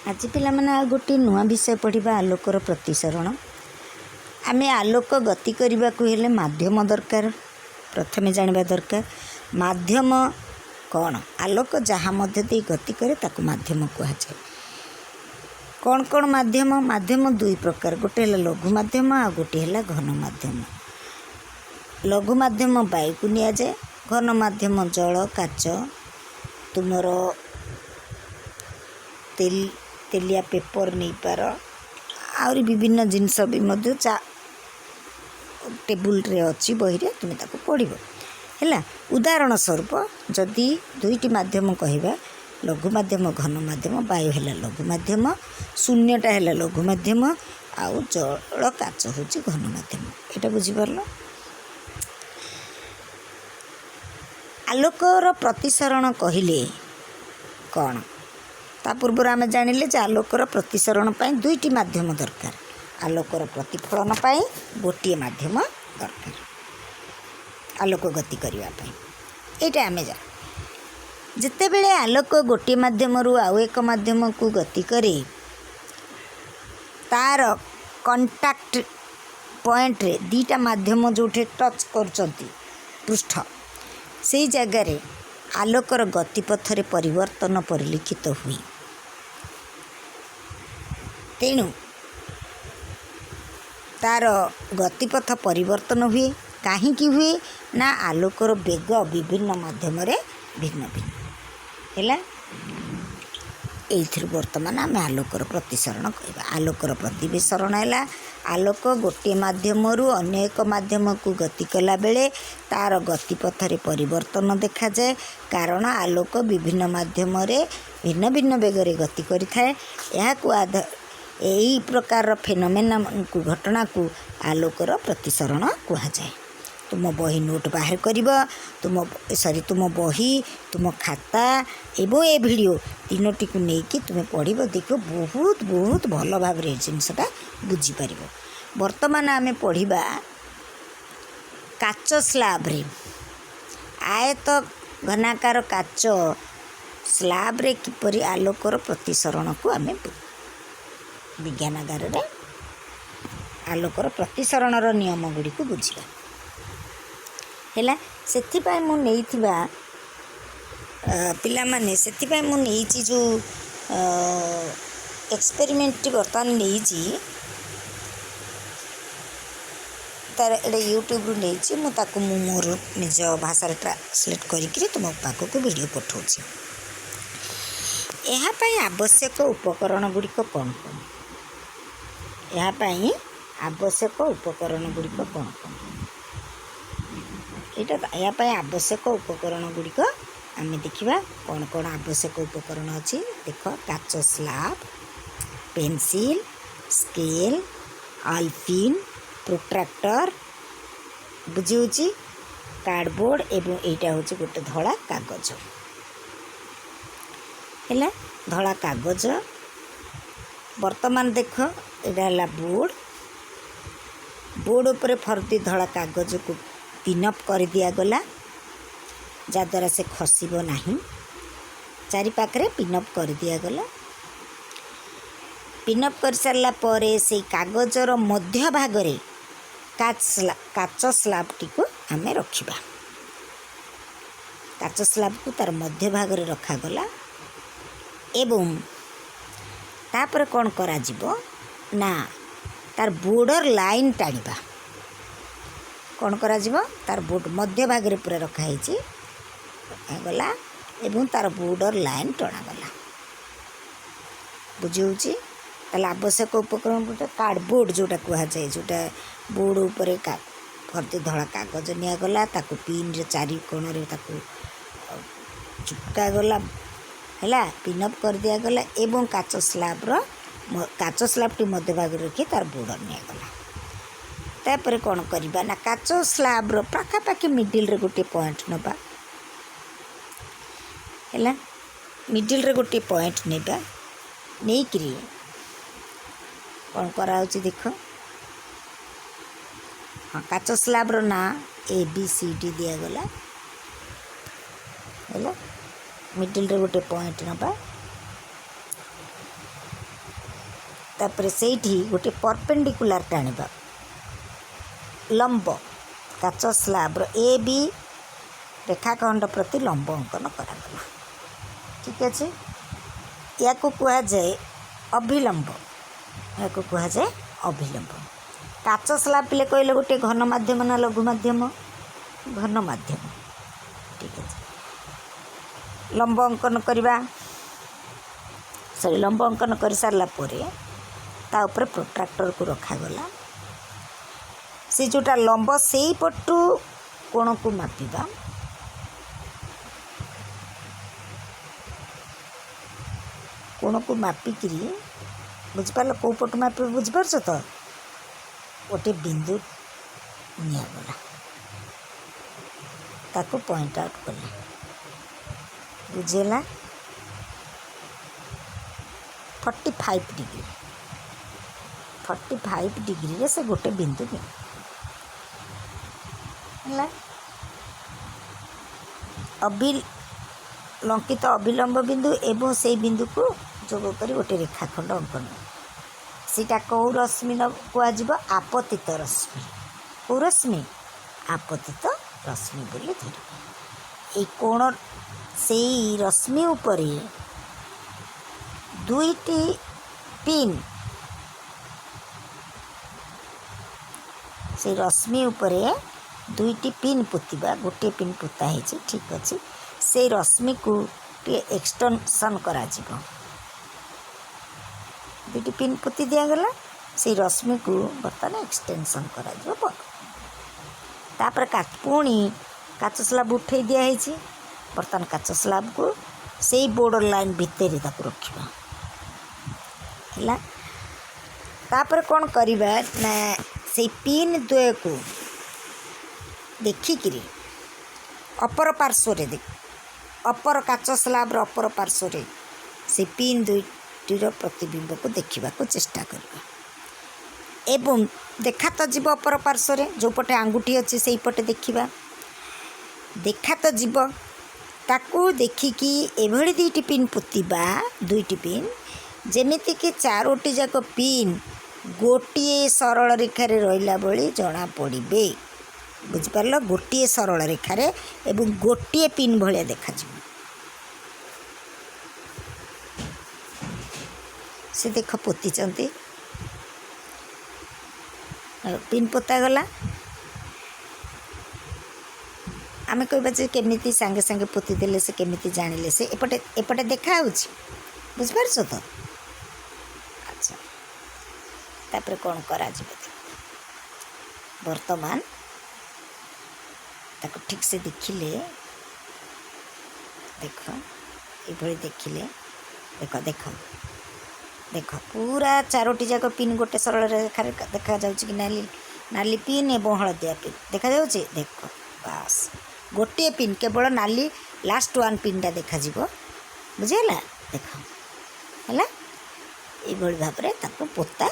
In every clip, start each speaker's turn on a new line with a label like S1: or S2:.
S1: ଆଜି ପିଲାମାନେ ଆଉ ଗୋଟିଏ ନୂଆ ବିଷୟ ପଢ଼ିବା, ଆଲୋକର ପ୍ରତିସରଣ। ଆମେ ଆଲୋକ ଗତି କରିବାକୁ ହେଲେ ମାଧ୍ୟମ ଦରକାର। ପ୍ରଥମେ ଜାଣିବା ଦରକାର ମାଧ୍ୟମ କ'ଣ। ଆଲୋକ ଯାହା ମଧ୍ୟ ଦେଇ ଗତି କରେ, ତାକୁ ମାଧ୍ୟମ କୁହାଯାଏ। କ'ଣ କ'ଣ ମାଧ୍ୟମ? ମାଧ୍ୟମ ଦୁଇ ପ୍ରକାର। ଗୋଟେ ହେଲା ଲଘୁ ମାଧ୍ୟମ, ଆଉ ଗୋଟିଏ ହେଲା ଘନ ମାଧ୍ୟମ। ଲଘୁ ମାଧ୍ୟମ ବାୟୁକୁ ନିଆଯାଏ। ଘନ ମାଧ୍ୟମ ଜଳ, କାଚ, ତୁମର ତେଲିଆ ପେପର୍ ନେଇପାର, ଆହୁରି ବିଭିନ୍ନ ଜିନିଷ ବି ମଧ୍ୟ ଚା ଟେବୁଲରେ ଅଛି, ବହିରେ ତୁମେ ତାକୁ ପଢ଼ିବ। ହେଲା, ଉଦାହରଣ ସ୍ୱରୂପ ଯଦି ଦୁଇଟି ମାଧ୍ୟମ କହିବା, ଲଘୁ ମାଧ୍ୟମ, ଘନ ମାଧ୍ୟମ, ବାୟୁ ହେଲା ଲଘୁ ମାଧ୍ୟମ, ଶୂନ୍ୟଟା ହେଲା ଲଘୁ ମାଧ୍ୟମ, ଆଉ ଜଳ, କାଚ ହେଉଛି ଘନ ମାଧ୍ୟମ। ଏଇଟା ବୁଝିପାରିଲ? ଆଲୋକର ପ୍ରତିସରଣ କହିଲେ କ'ଣ? ତା ପୂର୍ବରୁ ଆମେ ଜାଣିଲେ ଯେ ଆଲୋକର ପ୍ରତିସରଣ ପାଇଁ ଦୁଇଟି ମାଧ୍ୟମ ଦରକାର, ଆଲୋକର ପ୍ରତିଫଳନ ପାଇଁ ଗୋଟିଏ ମାଧ୍ୟମ ଦରକାର ଆଲୋକ ଗତି କରିବା ପାଇଁ। ଏଇଟା ଆମେ ଜାଣୁ। ଯେତେବେଳେ ଆଲୋକ ଗୋଟିଏ ମାଧ୍ୟମରୁ ଆଉ ଏକ ମାଧ୍ୟମକୁ ଗତି କରେ, ତାର କଣ୍ଟାକ୍ଟ ପଏଣ୍ଟରେ, ଦୁଇଟା ମାଧ୍ୟମ ଯେଉଁଠି ଟଚ୍ କରୁଛନ୍ତି ପୃଷ୍ଠ, ସେଇ ଜାଗାରେ ଆଲୋକର ଗତିପଥରେ ପରିବର୍ତ୍ତନ ପରିଲକ୍ଷିତ ହୁଏ। ତେଣୁ ତାର ଗତିପଥ ପରିବର୍ତ୍ତନ ହୁଏ। କାହିଁକି ହୁଏ ନା ଆଲୋକର ବେଗ ବିଭିନ୍ନ ମାଧ୍ୟମରେ ଭିନ୍ନ ଭିନ୍ନ ହେଲା। ଏଇଥିରୁ ବର୍ତ୍ତମାନ ଆମେ ଆଲୋକର ପ୍ରତିସରଣ କହିବା। ଆଲୋକର ପ୍ରତିବିସରଣ ହେଲା ଆଲୋକ ଗୋଟିଏ ମାଧ୍ୟମରୁ ଅନ୍ୟ ଏକ ମାଧ୍ୟମକୁ ଗତି କଲାବେଳେ ତାର ଗତିପଥରେ ପରିବର୍ତ୍ତନ ଦେଖାଯାଏ, କାରଣ ଆଲୋକ ବିଭିନ୍ନ ମାଧ୍ୟମରେ ଭିନ୍ନ ଭିନ୍ନ ବେଗରେ ଗତି କରିଥାଏ। ଏହାକୁ ଏହି ପ୍ରକାରର ଫେନୋମେନାକୁ, ଘଟଣାକୁ ଆଲୋକର ପ୍ରତିସରଣ କୁହାଯାଏ। ତୁମ ବହି ନୋଟ୍ ବାହାର କରିବ, ତୁମ ସରି ତୁମ ବହି, ତୁମ ଖାତା ଏବଂ ଏ ଭିଡ଼ିଓ ତିନୋଟିକୁ ନେଇକି ତୁମେ ପଢ଼ିବ। ଦେଖିବ, ବହୁତ ବହୁତ ଭଲ ଭାବରେ ଏ ଜିନିଷଟା ବୁଝିପାରିବ। ବର୍ତ୍ତମାନ ଆମେ ପଢ଼ିବା କାଚ ସ୍ଲାବରେ, ଆୟତ ଘନାକାର କାଚ ସ୍ଲାବରେ କିପରି ଆଲୋକର ପ୍ରତିସରଣକୁ ଆମେ ବିଜ୍ଞାନାଗାରରେ ଆଲୋକର ପ୍ରତିସରଣର ନିୟମ ଗୁଡ଼ିକୁ ବୁଝିବା। ହେଲା, ସେଥିପାଇଁ ମୁଁ ନେଇଥିବା ପିଲାମାନେ, ସେଥିପାଇଁ ମୁଁ ନେଇଛି ଯେଉଁ ଏକ୍ସପେରିମେଣ୍ଟଟି ବର୍ତ୍ତମାନ ନେଇଛି, ତାର ଏଇଟା ୟୁଟ୍ୟୁବରୁ ନେଇଛି ମୁଁ। ତାକୁ ମୁଁ ମୋର ନିଜ ଭାଷାରେ ଟ୍ରାନ୍ସଲେଟ୍ କରିକିରି ତୁମ ପାଖକୁ ଭିଡ଼ିଓ ପଠାଉଛି। ଏହା ପାଇଁ ଆବଶ୍ୟକ ଉପକରଣ ଗୁଡ଼ିକ କ'ଣ କ'ଣ? ଏହା ପାଇଁ ଆବଶ୍ୟକ ଉପକରଣ ଗୁଡ଼ିକ କ'ଣ କ'ଣ? ଏଇଟା ଏହା ପାଇଁ ଆବଶ୍ୟକ ଉପକରଣ ଗୁଡ଼ିକ ଆମେ ଦେଖିବା, କ'ଣ କ'ଣ ଆବଶ୍ୟକ ଉପକରଣ ଅଛି। ଦେଖ, କାଚ ସ୍ଲାବ୍, ପେନସିଲ୍, ସ୍କେଲ୍, ଆଲଫିନ୍, ପ୍ରୋଟ୍ରାକ୍ଟର, ବୁଝି ହେଉଛି, କାର୍ଡ଼ବୋର୍ଡ଼ ଏବଂ ଏଇଟା ହେଉଛି ଗୋଟେ ଧଳା କାଗଜ। ହେଲା, ଧଳା କାଗଜ। ବର୍ତ୍ତମାନ ଦେଖ, ଏଇଟା ହେଲା ବୋର୍ଡ଼। ବୋର୍ଡ଼ ଉପରେ ଫର୍ଦ୍ଦି ଧଳା କାଗଜକୁ ପିନ୍ଅପ୍ କରିଦିଆଗଲା, ଯାହାଦ୍ୱାରା ସେ ଖସିବ ନାହିଁ। ଚାରିପାଖରେ ପିନ୍ଅପ୍ କରିଦିଆଗଲା। ପିନ୍ଅପ୍ କରିସାରିଲା ପରେ ସେଇ କାଗଜର ମଧ୍ୟଭାଗରେ କାଚ ସ୍ଲାବଟିକୁ ଆମେ ରଖିବା। କାଚ ସ୍ଲାବକୁ ତାର ମଧ୍ୟଭାଗରେ ରଖାଗଲା ଏବଂ ତାପରେ କ'ଣ କରାଯିବ ନା ତାର ବୋର୍ଡ଼ର ଲାଇନ୍ ଟାଣିବା। କ'ଣ କରାଯିବ? ତାର ବୋର୍ଡ଼ ମଧ୍ୟଭାଗରେ ପୁରା ରଖାହେଇଛି, ରଖାଗଲା ଏବଂ ତାର ବୋର୍ଡ଼ର ଲାଇନ୍ ଟଣାଗଲା। ବୁଝି ହେଉଛି? ତାହେଲେ ଆବଶ୍ୟକ ଉପକରଣ ଗୋଟେ କାର୍ଡ଼ବୋର୍ଡ଼ ଯେଉଁଟା କୁହାଯାଏ, ଯେଉଁଟା ବୋର୍ଡ଼ ଉପରେ ଭର୍ତ୍ତି ଧଳା କାଗଜ ନିଆଗଲା, ତାକୁ ପିନ୍ରେ ଚାରି କୋଣରେ ତାକୁ ଚୁପକାଗଲା, ହେଲା, ପିନ୍ଅପ୍ କରିଦିଆଗଲା ଏବଂ କାଚ ସ୍ଲାବ୍ଟି ମଧ୍ୟଭାଗରେ ରଖି ତାର ବୋର୍ଡ଼ର ନିଆଗଲା। ତାପରେ କ'ଣ କରିବା ନା କାଚ ସ୍ଲାବ୍ର ପାଖାପାଖି ମିଡ଼ିଲ୍ରେ ଗୋଟିଏ ପଏଣ୍ଟ ନେବା। ହେଲା, ମିଡ଼ିଲ୍ରେ ଗୋଟିଏ ପଏଣ୍ଟ ନେବା। ନେଇକିରି କ'ଣ କରାହେଉଛି ଦେଖ। ହଁ, କାଚ ସ୍ଲାବ୍ର ନାଁ ଏ ବି ସି ଡି ଦିଆଗଲା। ହେଲା, ମିଡ଼ିଲ୍ରେ ଗୋଟେ ପଏଣ୍ଟ ନେବା। ତାପରେ ସେଇଠି ଗୋଟେ ପରପେଣ୍ଡିକୁଲାର ଟାଣିବା, ଲମ୍ବ। କାଚ ସ୍ଲାବ୍ର ଏ ବି ରେଖାଖଣ୍ଡ ପ୍ରତି ଲମ୍ବ ଅଙ୍କନ କରାଗଲା। ଠିକ୍ ଅଛି। ୟାକୁ କୁହାଯାଏ ଅଭିଲମ୍ବ। ଏହାକୁ କୁହାଯାଏ ଅଭିଲମ୍ବ। କାଚ ସ୍ଲାବ୍ ପିଲେ କହିଲେ ଗୋଟିଏ ଘନ ମାଧ୍ୟମ ନା ଲଘୁ ମାଧ୍ୟମ? ଘନ ମାଧ୍ୟମ। ଠିକ୍ ଅଛି। ଲମ୍ବ ଅଙ୍କନ କରିବା, ସରି, ଲମ୍ବ ଅଙ୍କନ କରିସାରିଲା ପରେ ତା ଉପରେ ପ୍ରୋଟ୍ରାକ୍ଟରକୁ ରଖାଗଲା। ସେ ଯେଉଁଟା ଲମ୍ବ, ସେଇ ପଟୁ କୋଣକୁ ମାପିବା। କୋଣକୁ ମାପିକିରି, ବୁଝିପାରିଲ? କେଉଁ ପଟୁ ମାପିବ, ବୁଝିପାରୁଛ ତ? ଗୋଟେ ବିନ୍ଦୁ ନିଆଗଲା, ତାକୁ ପଏଣ୍ଟ ଆଉଟ୍ କଲେ। ବୁଝିହେଲା? 45 ଡିଗ୍ରୀ, 45 ଡିଗ୍ରୀରେ ସେ ଗୋଟେ ବିନ୍ଦୁ ନିଏ। ହେଲା? ଅଭିଲଙ୍କିତ ଅଭିଲମ୍ବ ବିନ୍ଦୁ ଏବଂ ସେଇ ବିନ୍ଦୁକୁ ଯୋଗ କରି ଗୋଟେ ରେଖାଖଣ୍ଡ ଅଙ୍କନ। ସେଇଟା କେଉଁ ରଶ୍ମି କୁହାଯିବ? ଆପତିତ ରଶ୍ମି। କେଉଁ ରଶ୍ମି? ଆପତିତ ରଶ୍ମି ବୋଲି ଧରିବ। ଏଇ କୋଣ, ସେଇ ରଶ୍ମି ଉପରେ ଦୁଇଟି ପିନ୍, ସେଇ ରଶ୍ମି ଉପରେ ଦୁଇଟି ପିନ୍ ପୋତିବା। ଗୋଟିଏ ପିନ୍ ପୋତା ହେଇଛି, ଠିକ୍ ଅଛି। ସେଇ ରଶ୍ମିକୁ ଟିକେ ଏକ୍ସଟେନସନ୍ କରାଯିବ। ଦୁଇଟି ପିନ୍ ପୋତି ଦିଆଗଲା, ସେଇ ରଶ୍ମିକୁ ବର୍ତ୍ତମାନ ଏକ୍ସଟେନସନ୍ କରାଯିବ। ତାପରେ ପୁଣି କାଚ ସ୍ଲାବ୍ ଉଠେଇ ଦିଆହେଇଛି। ବର୍ତ୍ତମାନ କାଚ ସ୍ଲାବ୍କୁ ସେଇ ବୋର୍ଡ଼ର ଲାଇନ୍ ଭିତରେ ତାକୁ ରଖିବା। ହେଲା? ତାପରେ କ'ଣ କରିବା ନା, ସେଇ ପିନ୍ ଦ୍ୱୟକୁ ଦେଖିକିରି ଅପର ପାର୍ଶ୍ୱରେ ଦେଖ, ଅପର କାଚ ସ୍ଲାବ୍ର ଅପର ପାର୍ଶ୍ୱରେ ସେଇ ପିନ୍ ଦୁଇଟିର ପ୍ରତିବିମ୍ବକୁ ଦେଖିବାକୁ ଚେଷ୍ଟା କରିବା। ଏବଂ ଦେଖା ତ ଯିବ, ଅପର ପାର୍ଶ୍ୱରେ ଯେଉଁପଟେ ଆଙ୍ଗୁଠି ଅଛି ସେଇପଟେ ଦେଖିବା। ଦେଖା ତ ଯିବ। ତାକୁ ଦେଖିକି ଏଭଳି ଦୁଇଟି ପିନ୍ ପୋତିବା, ଦୁଇଟି ପିନ୍, ଯେମିତିକି ଚାରୋଟି ଯାକ ପିନ୍ ଗୋଟିଏ ସରଳ ରେଖାରେ ରହିଲା ଭଳି ଜଣାପଡ଼ିବେ। ବୁଝିପାରିଲ? ଗୋଟିଏ ସରଳ ରେଖାରେ ଏବଂ ଗୋଟିଏ ପିନ୍ ଭଳିଆ ଦେଖାଯିବ। ସେ ଦେଖ, ପୋତିଛନ୍ତି, ପିନ୍ ପୋତାଗଲା। ଆମେ କହିବା ଯେ କେମିତି ସାଙ୍ଗେ ସାଙ୍ଗେ ପୋତିଦେଲେ, ସେ କେମିତି ଜାଣିଲେ? ସେ ଏପଟେ ଏପଟେ ଦେଖାହେଉଛି। ବୁଝିପାରୁଛ ତ? ଆଚ୍ଛା, ତାପରେ କ'ଣ କରାଯିବ? ବର୍ତ୍ତମାନ ତାକୁ ଠିକ୍ସେ ଦେଖିଲେ, ଦେଖ, ଏଇଭଳି ଦେଖିଲେ, ଦେଖ ଦେଖ ଦେଖ, ପୁରା ଚାରୋଟି ଯାକ ପିନ୍ ଗୋଟେ ସରଳ ରେଖାରେ ଦେଖାଯାଉଛି କି? ନାଲି ନାଲି ପିନ୍ ଏବଂ ହଳଦିଆ ପିନ୍ ଦେଖାଯାଉଛି, ଦେଖ। ବାସ୍, ଗୋଟିଏ ପିନ୍ କେବଳ ନାଲି, ଲାଷ୍ଟ ୱାନ୍ ପିନ୍ଟା ଦେଖାଯିବ। ବୁଝିହେଲା? ଦେଖ, ହେଲା? ଏଇଭଳି ଭାବରେ ତାକୁ ପୋତା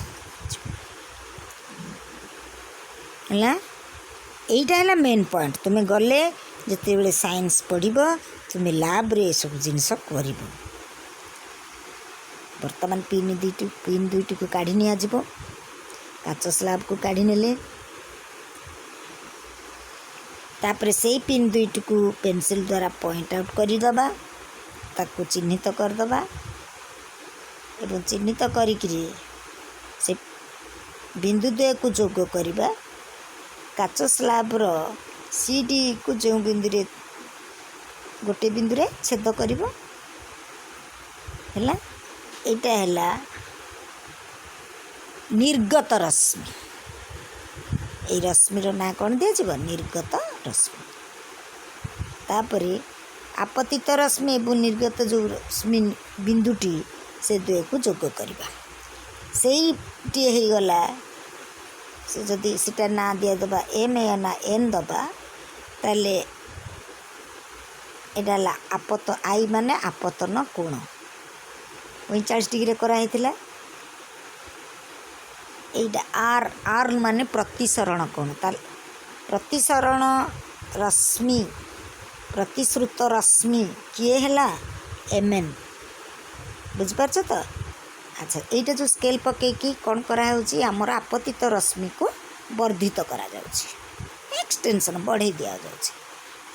S1: ହେଲା। ଏଇଟା ହେଲା ମେନ୍ ପଏଣ୍ଟ। ତୁମେ ଗଲେ ଯେତେବେଳେ ସାଇନ୍ସ ପଢ଼ିବ, ତୁମେ ଲାବ୍ରେ ଏସବୁ ଜିନିଷ କରିବ। ବର୍ତ୍ତମାନ ପିନ୍ ଦୁଇଟି, ପିନ୍ ଦୁଇଟିକୁ କାଢ଼ି ନିଆଯିବ। କାଚ ସ୍ଲାବ୍କୁ କାଢ଼ି ନେଲେ, ତାପରେ ସେଇ ପିନ୍ ଦୁଇଟିକୁ ପେନସିଲ୍ ଦ୍ୱାରା ପଏଣ୍ଟ ଆଉଟ୍ କରିଦେବା, ତାକୁ ଚିହ୍ନିତ କରିଦେବା ଏବଂ ଚିହ୍ନିତ କରିକିରି ସେ ବିନ୍ଦୁ ଦ୍ୱୟକୁ ଯୋଗ କରିବା। କାଚ ସ୍ଲାବ୍ର ସି ଡିକୁ ଯେଉଁ ବିନ୍ଦୁରେ, ଗୋଟେ ବିନ୍ଦୁରେ ଛେଦ କରିବ। ହେଲା? ଏଇଟା ହେଲା ନିର୍ଗତ ରଶ୍ମି। ଏଇ ରଶ୍ମିର ନାଁ କ'ଣ ଦିଆଯିବ? ନିର୍ଗତ ରଶ୍ମି। ତାପରେ ଆପତିତ ରଶ୍ମି ଏବଂ ନିର୍ଗତ ଯେଉଁ ରଶ୍ମି ବିନ୍ଦୁଟି, ସେ ଦ୍ୱୟକୁ ଯୋଗ କରିବା। ସେଇଟି ହେଇଗଲା। ସେ ଯଦି ସେଟା ନାଁ ଦିଆଦେବା ଏମ୍ ନା ଏନ୍ ଦେବା, ତାହେଲେ ଏଇଟା ହେଲା ଆପତ, I ମାନେ ଆପତନ କୋଣ, 45 ଡିଗ୍ରୀରେ କରାହେଇଥିଲା। ଏଇଟା ଆର୍, ଆର୍ ମାନେ ପ୍ରତିସରଣ କୋଣ। ତାହେଲେ ପ୍ରତିସରଣ ରଶ୍ମି, ପ୍ରତିଶ୍ରୁତ ରଶ୍ମି କିଏ ହେଲା? M N. ବୁଝିପାରୁଛ ତ? ଆଚ୍ଛା, ଏଇଟା ଯେଉଁ ସ୍କେଲ୍ ପକେଇକି କ'ଣ କରାହେଉଛି? ଆମର ଆପତିତ ରଶ୍ମିକୁ ବର୍ଦ୍ଧିତ କରାଯାଉଛି, ଏକ୍ସଟେନସନ୍ ବଢ଼େଇ ଦିଆଯାଉଛି।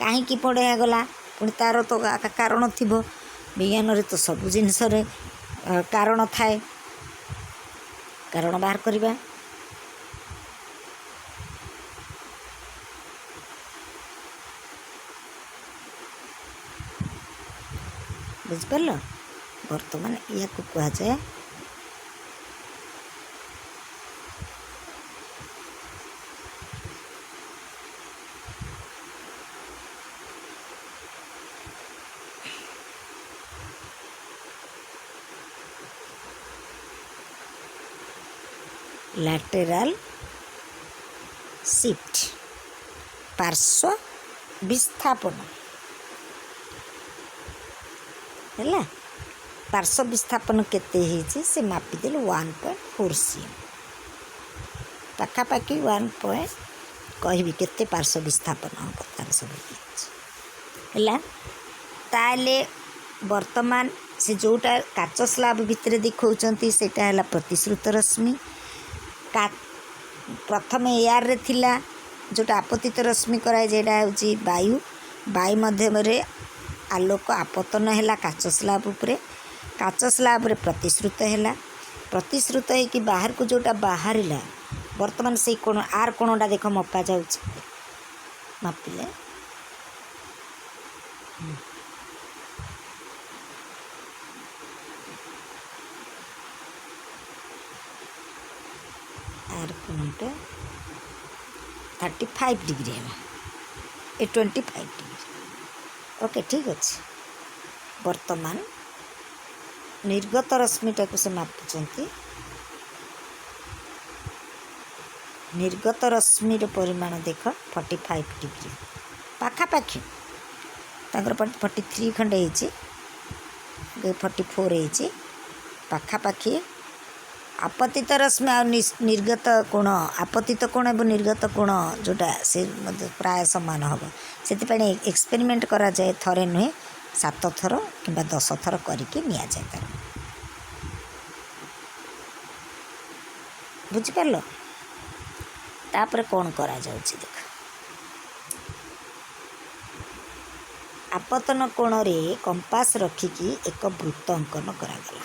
S1: କାହିଁକି ବଢ଼ାଗଲା? ପୁଣି ତା'ର ତ କାରଣ ଥିବ। ବିଜ୍ଞାନରେ ତ ସବୁ ଜିନିଷରେ କାରଣ ଥାଏ। କାରଣ ବାହାର କରିବା। ବୁଝିପାରିଲ? ବର୍ତ୍ତମାନ ଏହାକୁ କୁହାଯାଏ ଲାଟେରାଲ ସିଫ୍ଟ, ପାର୍ଶ୍ୱ ବିସ୍ଥାପନ। ହେଲା, ପାର୍ଶ୍ୱ ବିସ୍ଥାପନ କେତେ ହେଇଛି ସେ ମାପିଦେଲେ, 1.4 cm ପାଖାପାଖି। ୱାନ୍ ପଏଣ୍ଟ କହିବି କେତେ ପାର୍ଶ୍ୱ ବିସ୍ଥାପନ ହେବ, ତାର ସବୁ ହେଇଛି। ହେଲା, ତାହେଲେ ବର୍ତ୍ତମାନ ସେ ଯେଉଁଟା କାଚ ସ୍ଲାବ୍ ଭିତରେ ଦେଖାଉଛନ୍ତି, ସେଇଟା ହେଲା ପ୍ରତିଶ୍ରୁତ ରଶ୍ମି। ପ୍ରଥମେ ଏୟାରରେ ଥିଲା ଯେଉଁଟା ଆପତିତ ରଶ୍ମି କରାଯାଇଛି, ଏଇଟା ହେଉଛି ବାୟୁ। ବାୟୁ ମାଧ୍ୟମରେ ଆଲୋକ ଆପତନ ହେଲା କାଚ ସ୍ଲାବ୍ ଉପରେ। କାଚ ସ୍ଲାବ୍ରେ ପ୍ରତିଶ୍ରୁତ ହେଲା। ପ୍ରତିଶ୍ରୁତ ହେଇକି ବାହାରକୁ ଯେଉଁଟା ବାହାରିଲା, ବର୍ତ୍ତମାନ ସେଇ କୋଣ ଆର୍ କୋଣଟା ଦେଖ ମପା ଯାଉଛି। ମାପିଲେ ଆର୍ କୋଣଟା 35 ଡିଗ୍ରୀ ହେଲା, ଏ 25 ଡିଗ୍ରୀ। ଓକେ, ଠିକ୍ ଅଛି। ବର୍ତ୍ତମାନ ନିର୍ଗତ ରଶ୍ମିଟାକୁ ସେ ମାପୁଛନ୍ତି। ନିର୍ଗତ ରଶ୍ମିର ପରିମାଣ ଦେଖ, 45 ଡିଗ୍ରୀ ପାଖାପାଖି। ତାଙ୍କର 43 ଖଣ୍ଡେ ହେଇଛି, 44 ହେଇଛି ପାଖାପାଖି। ଆପତିତ ରଶ୍ମି ଆଉ ନିର୍ଗତ କୋଣ, ଆପତିତ କୋଣ ଏବଂ ନିର୍ଗତ କୋଣ ଯେଉଁଟା, ସେ ମଧ୍ୟ ପ୍ରାୟ ସମାନ ହେବ। ସେଥିପାଇଁ ଏକ୍ସପେରିମେଣ୍ଟ କରାଯାଏ, ଥରେ ନୁହେଁ, ସାତ ଥର କିମ୍ବା 10 ଥର କରିକି ନିଆଯାଏ ତାର। ବୁଝିପାରିଲ? ତାପରେ କ'ଣ କରାଯାଉଛି ଦେଖ। ଆପତନ କୋଣରେ କମ୍ପାସ ରଖିକି ଏକ ବୃତ୍ତ ଅଙ୍କନ କରାଗଲା।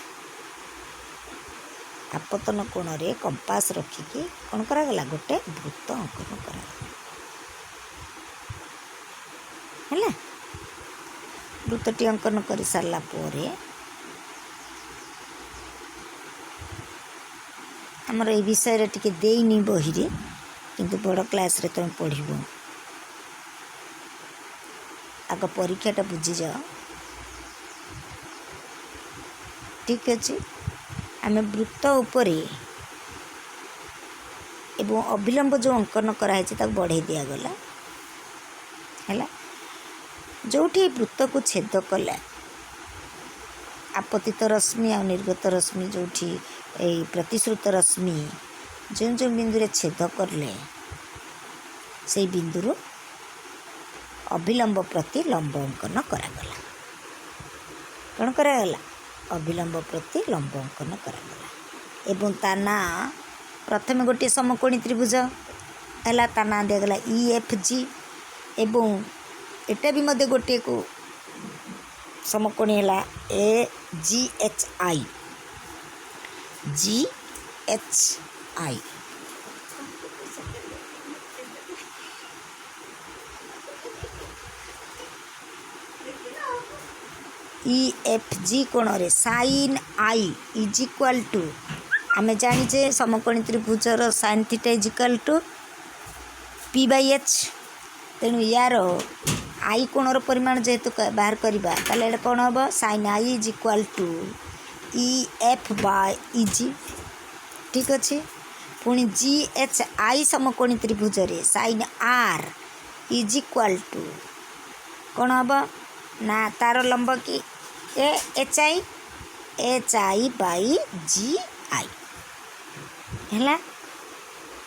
S1: ଆପତନ କୋଣରେ କମ୍ପାସ ରଖିକି କ'ଣ କରାଗଲା? ଗୋଟେ ବୃତ୍ତ ଅଙ୍କନ କରାଗଲା। ହେଲା, ବୃତ୍ତଟି ଅଙ୍କନ କରିସାରିଲା ପରେ ଆମର ଏଇ ବିଷୟରେ ଟିକେ ଦେଇନି ବହିରେ, କିନ୍ତୁ ବଡ଼ କ୍ଲାସ୍ରେ ତୁମେ ପଢ଼ିବ। ଆଗ ପରୀକ୍ଷାଟା ବୁଝିଯାଅ। ଠିକ୍ ଅଛି। ଆମେ ବୃତ୍ତ ଉପରେ ଏବଂ ଅଭିଲମ୍ବ ଯେଉଁ ଅଙ୍କନ କରାହେଇଛି, ତାକୁ ବଢ଼େଇ ଦିଆଗଲା। ହେଲା, ଯେଉଁଠି ବୃତ୍ତକୁ ଛେଦ କଲା ଆପତିତ ରଶ୍ମି ଆଉ ନିର୍ଗତ ରଶ୍ମି, ଯେଉଁଠି ଏଇ ପ୍ରତିଶ୍ରୁତ ରଶ୍ମି ଯେଉଁ ଯେଉଁ ବିନ୍ଦୁରେ ଛେଦ କଲେ, ସେଇ ବିନ୍ଦୁରୁ ଅଭିଲମ୍ବ ପ୍ରତି ଲମ୍ବ ଅଙ୍କନ କରାଗଲା। କ'ଣ କରାଗଲା? ଅଭିଲମ୍ବ ପ୍ରତି ଲମ୍ବ ଅଙ୍କନ କରାଗଲା ଏବଂ ତା ନାଁ, ପ୍ରଥମେ ଗୋଟିଏ ସମକୋଣୀ ତ୍ରିଭୁଜ ହେଲା, ତା ନାଁ ଦିଆଗଲା EFG। ଏବଂ ଏଟା ବି ମଧ୍ୟ ଗୋଟିଏକୁ ସମକୋଣୀ ହେଲା, ଏ GHI, GHI। EFG କୋଣରେ sine i is equal to, ଆମେ ଜାଣିଛେ ସମକୋଣୀ ତ୍ରିଭୁଜର sine theta is equal to P by H। ତେଣୁ ୟାର I କୋଣର ପରିମାଣ ଯେହେତୁ ବାହାର କରିବା, ତାହେଲେ ଏଇଟା କ'ଣ ହେବ? Sine i is equal to EF by EG। ଠିକ୍ ଅଛି। ପୁଣି GHI ସମକୋଣୀ ତ୍ରିଭୁଜରେ sine r is equal to କ'ଣ ହେବ ନା ତାର ଲମ୍ବ କି ଏ HI, HI by GI ହେଲା।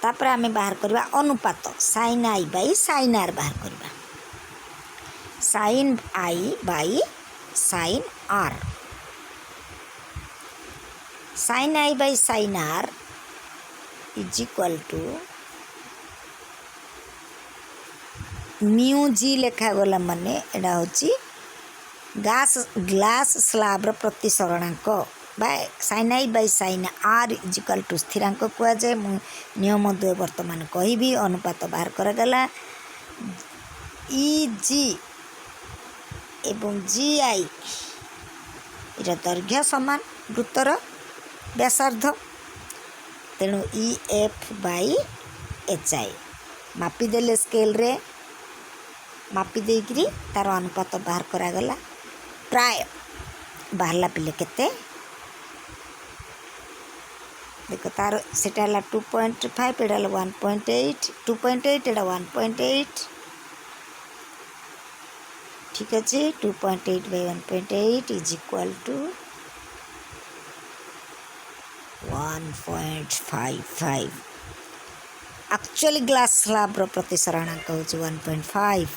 S1: ତାପରେ ଆମେ ବାହାର କରିବା ଅନୁପାତ, sine i by sine r ବାହାର କରିବା। Sine i by sine r, Sine i by sine r is equal to mu g ଲେଖାଗଲା। ମାନେ ଏଇଟା ହେଉଛି ଗ୍ଲାସ୍ ସ୍ଲାବ୍ର ପ୍ରତିସରଣାଙ୍କ ବା sine i by sine r is equal to ସ୍ଥିରାଙ୍କ କୁହାଯାଏ। ମୁଁ ନିୟମ ଦ୍ୱୟ ବର୍ତ୍ତମାନ କହିବି। ଅନୁପାତ ବାହାର କରାଗଲା। ଇ ଜି ଏବଂ ଜି I ଏର ଦୈର୍ଘ୍ୟ ସମାନ ବୃତ୍ତର ବ୍ୟାସାର୍ଦ୍ଧ। ତେଣୁ E F by H I ମାପିଦେଲେ, ସ୍କେଲରେ ମାପି ଦେଇକରି ତା'ର ଅନୁପାତ ବାହାର କରାଗଲା। ପ୍ରାୟ ବାହାରିଲା ପିଲେ କେତେ ଦେଖ। ତାର ସେଟା ହେଲା 2.5, ଏଇଟା ହେଲା 1.8, 2.8, ଏଇଟା 1.8। ଠିକ୍ ଅଛି। 2.8 by 1.8 is equal to 1.55. Actually glass ସ୍ଲାବ୍ର ପ୍ରତିସରଣାଙ୍କ ହେଉଛି 1.5।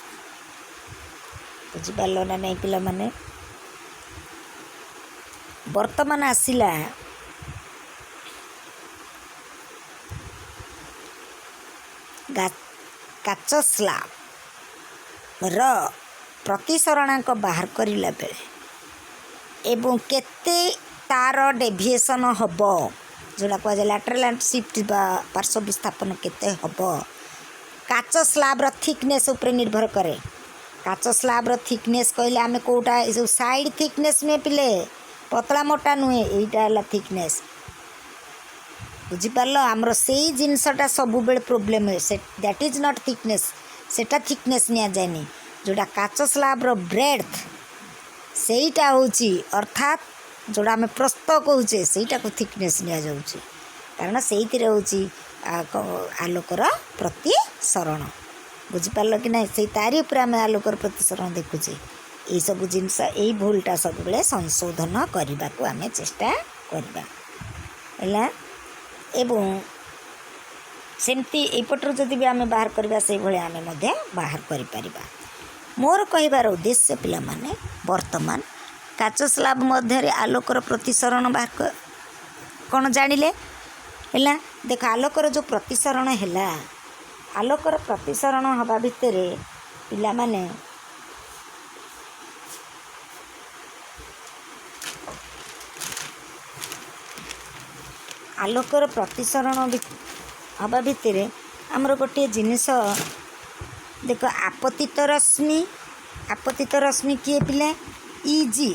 S1: ବୁଝିପାରିଲ ନା ନାହିଁ ପିଲାମାନେ? ବର୍ତ୍ତମାନ ଆସିଲା କାଚ ସ୍ଲାବ୍ର ପ୍ରତିସରଣାଙ୍କ ବାହାର କରିଲା ବେଳେ ଏବଂ କେତେ ତାର ଡେଭିଏସନ୍ ହେବ, ଯେଉଁଟା କୁହାଯାଏ ଲାଟରାଲ୍ ସିଫ୍ଟ ବା ପାର୍ଶ୍ୱ ବିସ୍ଥାପନ କେତେ ହେବ, କାଚ ସ୍ଲାବ୍ର ଥିକନେସ୍ ଉପରେ ନିର୍ଭର କରେ। କାଚ ସ୍ଲାବ୍ର ଥିକନେସ୍ କହିଲେ ଆମେ କେଉଁଟା? ଏସବୁ ସାଇଡ଼୍ ଥିକନେସ୍ ନୁହେଁ ପିଲେ, ପତଳା ମୋଟା ନୁହେଁ, ଏଇଟା ହେଲା ଥିକନେସ୍। ବୁଝିପାରିଲ? ଆମର ସେଇ ଜିନିଷଟା ସବୁବେଳେ ପ୍ରୋବ୍ଲେମ୍ ହୁଏ। ସେ that is not thickness. ସେଟା ଥିକନେସ୍ ନିଆଯାଏନି। ଯେଉଁଟା କାଚ ସ୍ଲାବ୍ର ବ୍ରେଡ଼ଥ, ସେଇଟା ହେଉଛି, ଅର୍ଥାତ୍ ଯେଉଁଟା ଆମେ ପ୍ରସ୍ତ କହୁଛେ, ସେଇଟାକୁ ଥିକନେସ୍ ନିଆଯାଉଛି। କାରଣ ସେଇଥିରେ ହେଉଛି ଆଲୋକର ପ୍ରତିସରଣ। ବୁଝିପାରିଲ କି ନାହିଁ? ସେଇ ତାରି ଉପରେ ଆମେ ଆଲୋକର ପ୍ରତିସରଣ ଦେଖୁଛେ। ଏଇସବୁ ଜିନିଷ, ଏଇ ଭୁଲଟା ସବୁବେଳେ ସଂଶୋଧନ କରିବାକୁ ଆମେ ଚେଷ୍ଟା କରିବା। ହେଲା? ଏବଂ ସେମିତି ଏଇପଟରୁ ଯଦି ବି ଆମେ ବାହାର କରିବା, ସେଇଭଳିଆ ଆମେ ମଧ୍ୟ ବାହାର କରିପାରିବା। ମୋର କହିବାର ଉଦ୍ଦେଶ୍ୟ ପିଲାମାନେ, ବର୍ତ୍ତମାନ କାଚ ସ୍ଲାବ୍ ମଧ୍ୟରେ ଆଲୋକର ପ୍ରତିସରଣ ବାହାର କ'ଣ ଜାଣିଲେ? ହେଲା, ଦେଖ, ଆଲୋକର ଯେଉଁ ପ୍ରତିସରଣ ହେଲା, ଆଲୋକର ପ୍ରତିସରଣ ହେବା ଭିତରେ ପିଲାମାନେ, ଆଲୋକର ପ୍ରତିସରଣ ହେବା ଭିତରେ ଆମର ଗୋଟିଏ ଜିନିଷ ଦେଖ। ଆପତିତ ରଶ୍ମି, ଆପତିତ ରଶ୍ମି କିଏ ପିଲେ? E G.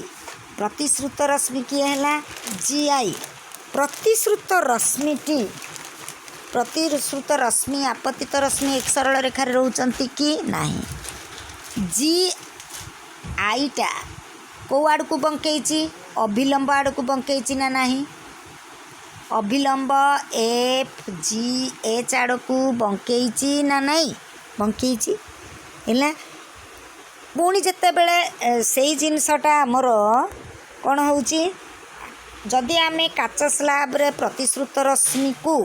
S1: ପ୍ରତିଶ୍ରୁତ ରଶ୍ମି କିଏ ହେଲା? G I. ପ୍ରତିଶ୍ରୁତ ରଶ୍ମିଟି, ପ୍ରତିଶ୍ରୁତ ରଶ୍ମି, ଆପତିତ ରଶ୍ମି ଏକ ସରଳ ରେଖାରେ ରହୁଛନ୍ତି କି ନାହିଁ? ଜି ଆଇଟା କେଉଁ ଆଡ଼କୁ ବଙ୍କେଇଛି? ଅଭିଲମ୍ବ ଆଡ଼କୁ ବଙ୍କେଇଛି ନା ନାହିଁ? ଅଭିଲମ୍ବ ଏଫ୍ ଜି ଏଚ୍ ଆଡ଼କୁ ବଙ୍କେଇଛି ନା ନାହିଁ? ବଙ୍କେଇଛି। ହେଲା? ପୁଣି ଯେତେବେଳେ ସେଇ ଜିନିଷଟା ଆମର କ'ଣ ହେଉଛି, ଯଦି ଆମେ କାଚ ସ୍ଲାବରେ ପ୍ରତିଶ୍ରୁତ ରଶ୍ମିକୁ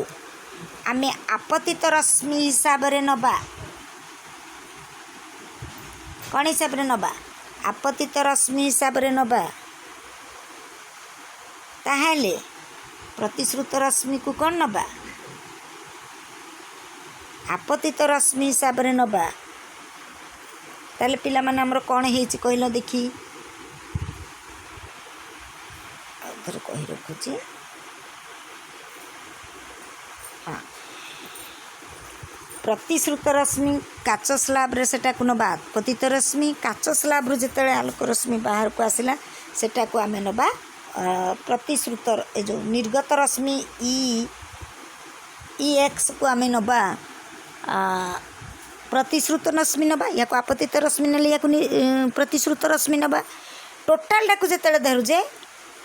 S1: ଆମେ ଆପତିତ ରଶ୍ମି ହିସାବରେ ନେବା, କ'ଣ ହିସାବରେ ନେବା? ଆପତିତ ରଶ୍ମି ହିସାବରେ ନେବା, ତାହେଲେ ପ୍ରତିଶ୍ରୁତ ରଶ୍ମିକୁ କ'ଣ ନେବା? ଆପତିତ ରଶ୍ମି ହିସାବରେ ନେବା। ତାହେଲେ ପିଲାମାନେ, ଆମର କ'ଣ ହେଇଛି କହିଲ ଦେଖି? ଆଉ ଥରେ କହି ରଖୁଛି। ହଁ, ପ୍ରତିଶ୍ରୁତ ରଶ୍ମି କାଚ ସ୍ଲାବରେ ସେଟାକୁ ନେବା ଆପତିତ ରଶ୍ମି। କାଚ ସ୍ଲାବରୁ ଯେତେବେଳେ ଆଲୋକ ରଶ୍ମି ବାହାରକୁ ଆସିଲା, ସେଟାକୁ ଆମେ ନେବା ପ୍ରତିଶ୍ରୁତ, ଏ ଯେଉଁ ନିର୍ଗତ ରଶ୍ମି ଇ ଇ ଏକ୍ସକୁ ଆମେ ନେବା ପ୍ରତିଶ୍ରୁତ ରଶ୍ମି ନେବା। ୟାକୁ ଆପତିତ ରଶ୍ମି ନେଲେ ୟାକୁ ପ୍ରତିଶ୍ରୁତ ରଶ୍ମି ନେବା। ଟୋଟାଲଟାକୁ ଯେତେବେଳେ ଧରୁଛେ,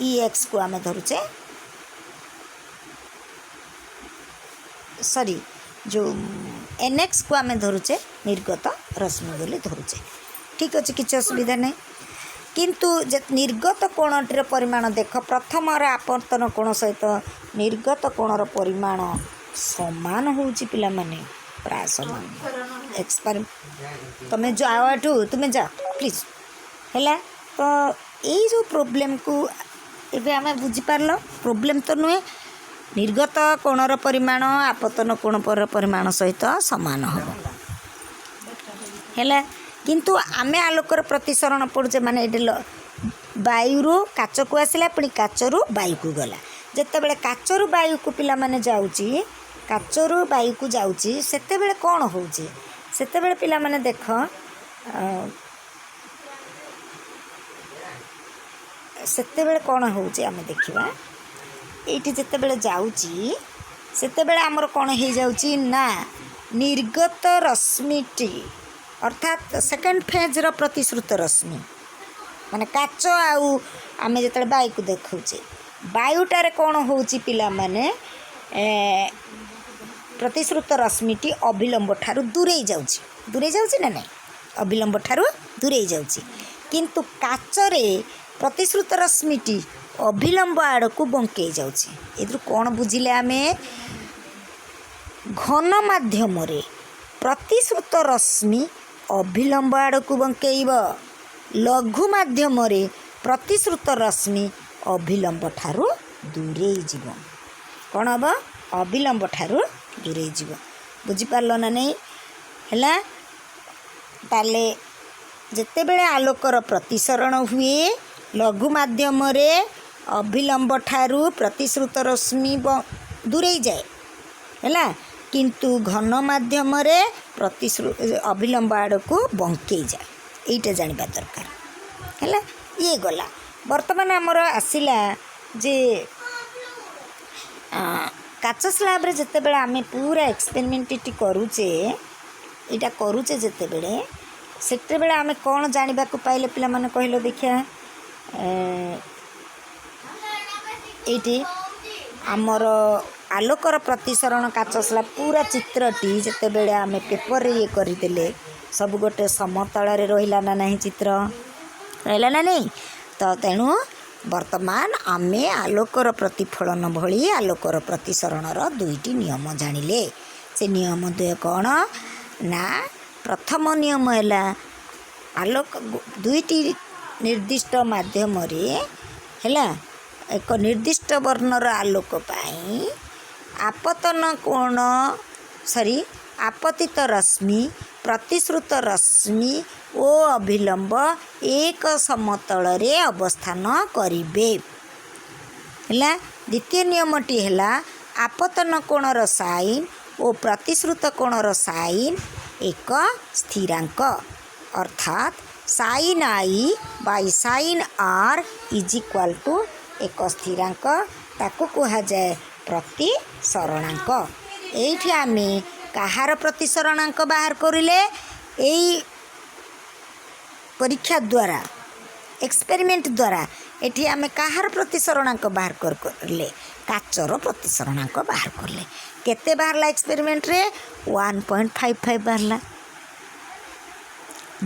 S1: ଇ ଏକ୍ସକୁ ଆମେ ଧରୁଛେ, ସରି, ଯେଉଁ ଏନ୍ ଏକ୍ସକୁ ଆମେ ଧରୁଛେ ନିର୍ଗତ ରଶ୍ମି ବୋଲି ଧରୁଛେ। ଠିକ୍ ଅଛି, କିଛି ଅସୁବିଧା ନାହିଁ। କିନ୍ତୁ ଯେ ନିର୍ଗତ କୋଣଟିର ପରିମାଣ ଦେଖ, ପ୍ରଥମର ଆପର୍ତ୍ତନ କୋଣ ସହିତ ନିର୍ଗତ କୋଣର ପରିମାଣ ସମାନ ହେଉଛି ପିଲାମାନେ, ପ୍ରାୟ ସମାନ। ଏକ୍ସପାରି ତମେ ଯାଅ ଏଠୁ, ତୁମେ ଯାଅ ପ୍ଲିଜ୍। ହେଲା ତ, ଏଇ ଯେଉଁ ପ୍ରୋବ୍ଲେମକୁ ଏବେ ଆମେ ବୁଝିପାରିଲ, ପ୍ରୋବ୍ଲେମ୍ ତ ନୁହେଁ। ନିର୍ଗତ କୋଣର ପରିମାଣ ଆପତନ କୋଣର ପରିମାଣ ସହିତ ସମାନ ହେବ, ହେଲା। କିନ୍ତୁ ଆମେ ଆଲୋକର ପ୍ରତିସରଣ ପଢ଼ୁଛେ, ମାନେ ଏଠି ବାୟୁରୁ କାଚକୁ ଆସିଲା, ପୁଣି କାଚରୁ ବାୟୁକୁ ଗଲା। ଯେତେବେଳେ କାଚରୁ ବାୟୁକୁ ପିଲାମାନେ ଯାଉଛି, କାଚରୁ ବାୟୁକୁ ଯାଉଛି, ସେତେବେଳେ କ'ଣ ହେଉଛି? ସେତେବେଳେ ପିଲାମାନେ ଦେଖ, ସେତେବେଳେ କ'ଣ ହେଉଛି ଆମେ ଦେଖିବା। ଏଇଠି ଯେତେବେଳେ ଯାଉଛି, ସେତେବେଳେ ଆମର କ'ଣ ହେଇଯାଉଛି ନା ନିର୍ଗତ ରଶ୍ମିଟି, ଅର୍ଥାତ୍ ସେକେଣ୍ଡ ଫେଜ୍ର ପ୍ରତିଶ୍ରୁତ ରଶ୍ମି, ମାନେ କାଚ ଆଉ ଆମେ ଯେତେବେଳେ ବାୟୁକୁ ଦେଖାଉଛେ, ବାୟୁଟାରେ କ'ଣ ହେଉଛି ପିଲାମାନେ? ପ୍ରତିଶ୍ରୁତ ରଶ୍ମିଟି ଅଭିଲମ୍ବ ଠାରୁ ଦୂରେଇ ଯାଉଛି। ଦୂରେଇ ଯାଉଛି ନା ନାହିଁ? ଅଭିଲମ୍ବ ଠାରୁ ଦୂରେଇ ଯାଉଛି। କିନ୍ତୁ କାଚରେ ପ୍ରତିଶ୍ରୁତ ରଶ୍ମିଟି ଅଭିଲମ୍ବ ଆଡ଼କୁ ବଙ୍କେଇ ଯାଉଛି। ଏଥିରୁ କ'ଣ ବୁଝିଲେ ଆମେ? ଘନ ମାଧ୍ୟମରେ ପ୍ରତିଶ୍ରୁତ ରଶ୍ମି ଅଭିଲମ୍ବ ଆଡ଼କୁ ବଙ୍କେଇବ, ଲଘୁ ମାଧ୍ୟମରେ ପ୍ରତିଶ୍ରୁତ ରଶ୍ମି ଅଭିଲମ୍ବ ଠାରୁ ଦୂରେଇ ଯିବ। କ'ଣ ହେବ? ଅଭିଲମ୍ବ ଠାରୁ ଦୂରେଇ ଯିବ। ବୁଝିପାରିଲ ନା ନାହିଁ? ହେଲା। ତାହେଲେ ଯେତେବେଳେ ଆଲୋକର ପ୍ରତିସରଣ ହୁଏ, ଲଘୁ ମାଧ୍ୟମରେ ଅଭିଲମ୍ବ ଠାରୁ ପ୍ରତିଶ୍ରୁତ ରଶ୍ମି ଦୂରେଇ ଯାଏ, ହେଲା, କିନ୍ତୁ ଘନ ମାଧ୍ୟମରେ ଅଭିଲମ୍ବ ଆଡ଼କୁ ବଙ୍କେଇ ଯାଏ। ଏଇଟା ଜାଣିବା ଦରକାର। ହେଲା, ଇଏ ଗଲା। ବର୍ତ୍ତମାନ ଆମର ଆସିଲା ଯେ କାଚ ସ୍ଲାବରେ ଯେତେବେଳେ ଆମେ ପୁରା ଏକ୍ସପେରିମେଣ୍ଟଟି କରୁଛେ, ଏଇଟା କରୁଛେ ଯେତେବେଳେ, ସେତେବେଳେ ଆମେ କ'ଣ ଜାଣିବାକୁ ପାଇଲେ ପିଲାମାନେ, କହିଲ ଦେଖିବା? ଏଇଠି ଆମର ଆଲୋକର ପ୍ରତିସରଣ କାଚ ସ୍ଲାବ୍ ପୁରା ଚିତ୍ରଟି ଯେତେବେଳେ ଆମେ ପେପରରେ ଇଏ କରିଦେଲେ, ସବୁ ଗୋଟେ ସମତଳରେ ରହିଲା ନା ନାହିଁ? ଚିତ୍ର ରହିଲା ନା ନାହିଁ? ତ ତେଣୁ ବର୍ତ୍ତମାନ ଆମେ ଆଲୋକର ପ୍ରତିଫଳନ ଭଳି ଆଲୋକର ପ୍ରତିସରଣର ଦୁଇଟି ନିୟମ ଜାଣିଲେ। ସେ ନିୟମ ଦ୍ୱୟ କ'ଣ ନା, ପ୍ରଥମ ନିୟମ ହେଲା ଆଲୋକ ଦୁଇଟି ନିର୍ଦ୍ଦିଷ୍ଟ ମାଧ୍ୟମରେ, ହେଲା, ଏକ ନିର୍ଦ୍ଦିଷ୍ଟ ବର୍ଣ୍ଣର ଆଲୋକ ପାଇଁ ଆପତନ କୋଣ, ସରି, ଆପତିତ ରଶ୍ମି, ପ୍ରତିଶ୍ରୁତ ରଶ୍ମି ଓ ଅଭିଲମ୍ବ ଏକ ସମତଳରେ ଅବସ୍ଥାନ କରିବେ। ହେଲା। ଦ୍ୱିତୀୟ ନିୟମଟି ହେଲା ଆପତନ କୋଣର ସାଇନ୍ ଓ ପ୍ରତିଶ୍ରୁତ କୋଣର ସାଇନ୍ ଏକ ସ୍ଥିରାଙ୍କ, ଅର୍ଥାତ୍ sine i by sine r is equal to ଏକ ସ୍ଥିରାଙ୍କ, ତାକୁ କୁହାଯାଏ ପ୍ରତିସରଣାଙ୍କ। ଏଇଠି ଆମେ କାହାର ପ୍ରତିସରଣାଙ୍କ ବାହାର କରିଲେ? ଏଇ ପରୀକ୍ଷା ଦ୍ୱାରା, ଏକ୍ସପେରିମେଣ୍ଟ ଦ୍ୱାରା ଏଠି ଆମେ କାହାର ପ୍ରତିସରଣାଙ୍କ ବାହାର କଲେ? କାଚର ପ୍ରତିସରଣାଙ୍କ ବାହାର କଲେ। କେତେ ବାହାରିଲା ଏକ୍ସପେରିମେଣ୍ଟରେ? 1.55 ବାହାରିଲା।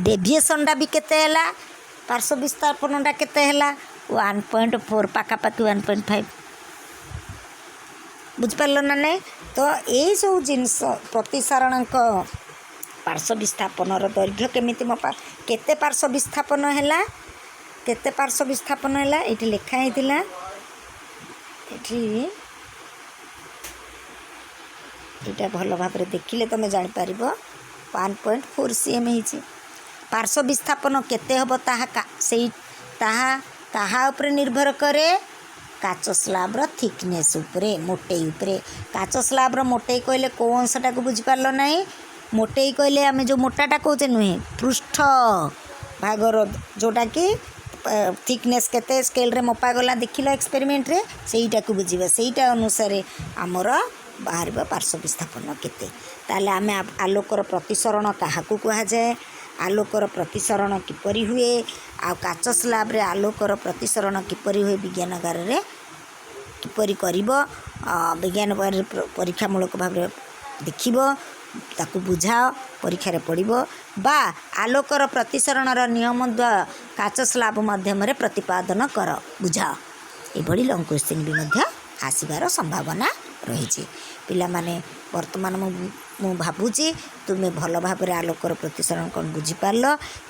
S1: ଡେଭିଏସନ୍ଟା ବି କେତେ ହେଲା? ପାର୍ଶ୍ୱ ବିସ୍ଥାପନଟା କେତେ ହେଲା? 1.4 ପାଖାପାଖି, 1.5। ବୁଝିପାରିଲ ନା ନାହିଁ? ତ ଏଇସବୁ ଜିନିଷ, ପ୍ରତିସାରଣାଙ୍କ, ପାର୍ଶ୍ୱ ବିସ୍ଥାପନର ଦୈର୍ଘ୍ୟ କେମିତି ମପା, କେତେ ପାର୍ଶ୍ୱ ବିସ୍ଥାପନ ହେଲା, କେତେ ପାର୍ଶ୍ୱ ବିସ୍ଥାପନ ହେଲା, ଏଇଠି ଲେଖା ହେଇଥିଲା। ଏଠି ଏଇଟା ଭଲ ଭାବରେ ଦେଖିଲେ ତୁମେ ଜାଣିପାରିବ, 1.4 cm ହେଇଛି। ପାର୍ଶ୍ୱ ବିସ୍ଥାପନ କେତେ ହେବ, ତାହା ସେଇ ତାହା କାହା ଉପରେ ନିର୍ଭର କରେ? କାଚ ସ୍ଲାବ୍ର ଥିକନେସ୍ ଉପରେ, ମୋଟେଇ ଉପରେ। କାଚ ସ୍ଲାବ୍ର ମୋଟେଇ କହିଲେ କେଉଁ ଅଂଶଟାକୁ ବୁଝିପାରିଲ ନାହିଁ? ମୋଟେଇ କହିଲେ ଆମେ ଯେଉଁ ମୋଟାଟା କହୁଛେ ନୁହେଁ, ପୃଷ୍ଠ ଭାଗର ଯେଉଁଟାକି ଥିକନେସ୍ କେତେ ସ୍କେଲ୍ରେ ମପାଗଲା, ଦେଖିଲ ଏକ୍ସପେରିମେଣ୍ଟରେ, ସେଇଟାକୁ ବୁଝିବା। ସେଇଟା ଅନୁସାରେ ଆମର ବାହାରିବ ପାର୍ଶ୍ୱ ବିସ୍ଥାପନ କେତେ। ତାହେଲେ ଆମେ ଆଲୋକର ପ୍ରତିସରଣ କାହାକୁ କୁହାଯାଏ, ଆଲୋକର ପ୍ରତିସରଣ କିପରି ହୁଏ, ଆଉ କାଚ ସ୍ଲାବ୍ରେ ଆଲୋକର ପ୍ରତିସରଣ କିପରି ହୁଏ, ବିଜ୍ଞାନାଗାରରେ କିପରି କରିବ, ବିଜ୍ଞାନ ପରୀକ୍ଷାମୂଳକ ଭାବରେ ଦେଖିବ, ତାକୁ ବୁଝାଅ, ପରୀକ୍ଷାରେ ପଡ଼ିବ। ବା ଆଲୋକର ପ୍ରତିସରଣର ନିୟମ ଦ୍ୱାରା କାଚ ସ୍ଲାବ୍ ମାଧ୍ୟମରେ ପ୍ରତିପାଦନ କର, ବୁଝାଅ। ଏଭଳି ଲଙ୍ଗ କ୍ୱେଶ୍ଚିନ୍ ବି ମଧ୍ୟ ଆସିବାର ସମ୍ଭାବନା ରହିଛି। ପିଲାମାନେ, ବର୍ତ୍ତମାନ ମୁଁ ଭାବୁଛି ତୁମେ ଭଲ ଭାବରେ ଆଲୋକର ପ୍ରତିସରଣ କ'ଣ ବୁଝିପାରିଲ।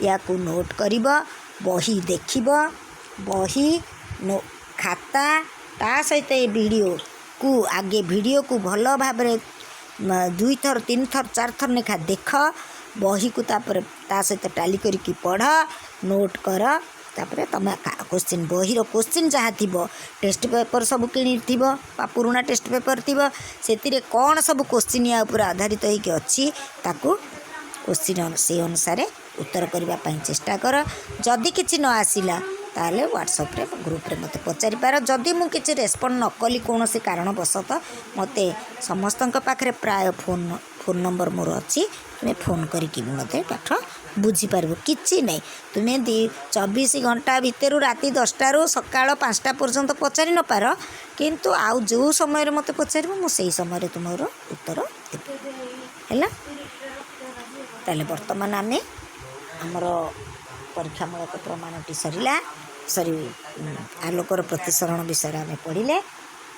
S1: ୟାକୁ ନୋଟ୍ କରିବ, ବହି ଦେଖିବ, ବହି ଖାତା ତା ସହିତ ଏ ଭିଡ଼ିଓକୁ, ଆଗେ ଭିଡ଼ିଓକୁ ଭଲ ଭାବରେ ଦୁଇଥର, ତିନିଥର, ଚାରିଥର ଲେଖା ଦେଖ। ବହିକୁ ତାପରେ ତା ସହିତ ଟାଲି କରିକି ପଢ଼, ନୋଟ୍ କର। ତାପରେ ତୁମେ କୋଶ୍ଚିନ୍, ବହିର କୋଶ୍ଚିନ୍ ଯାହା ଥିବ, ଟେଷ୍ଟ ପେପର୍ ସବୁ କିଣିଥିବ ବା ପୁରୁଣା ଟେଷ୍ଟ ପେପର୍ ଥିବ, ସେଥିରେ କ'ଣ ସବୁ କୋଶ୍ଚିନ୍ ୟା ଉପରେ ଆଧାରିତ ହେଇକି ଅଛି, ତାକୁ କୋଶ୍ଚିନ୍ ସେଇ ଅନୁସାରେ ଉତ୍ତର କରିବା ପାଇଁ ଚେଷ୍ଟା କର। ଯଦି କିଛି ନ ଆସିଲା, ତାହେଲେ ହ୍ୱାଟ୍ସଆପ୍ରେ, ଗ୍ରୁପ୍ରେ ମୋତେ ପଚାରିପାର। ଯଦି ମୁଁ କିଛି ରେସ୍ପଣ୍ଡ ନ କଲି କୌଣସି କାରଣବଶତଃ, ମୋତେ ସମସ୍ତଙ୍କ ପାଖରେ ପ୍ରାୟ ଫୋନ୍ ନମ୍ବର ମୋର ଅଛି। ତୁମେ ଫୋନ୍ କରିକି ବି ମୋତେ ପାଠ ବୁଝିପାରିବ। କିଛି ନାହିଁ, ତୁମେ 24 ଘଣ୍ଟା ଭିତରୁ ରାତି 10ଟାରୁ ସକାଳ 5ଟା ପର୍ଯ୍ୟନ୍ତ ପଚାରି ନପାର, କିନ୍ତୁ ଆଉ ଯେଉଁ ସମୟରେ ମୋତେ ପଚାରିବ, ମୁଁ ସେଇ ସମୟରେ ତୁମର ଉତ୍ତର ଦେବି। ହେଲା? ତାହେଲେ ବର୍ତ୍ତମାନ ଆମେ ଆମର ପରୀକ୍ଷାମୂଳକ ପ୍ରମାଣଟି ସରିଲା, ସରି, ଆଲୋକର ପ୍ରତିସରଣ ବିଷୟରେ ଆମେ ପଢ଼ିଲେ।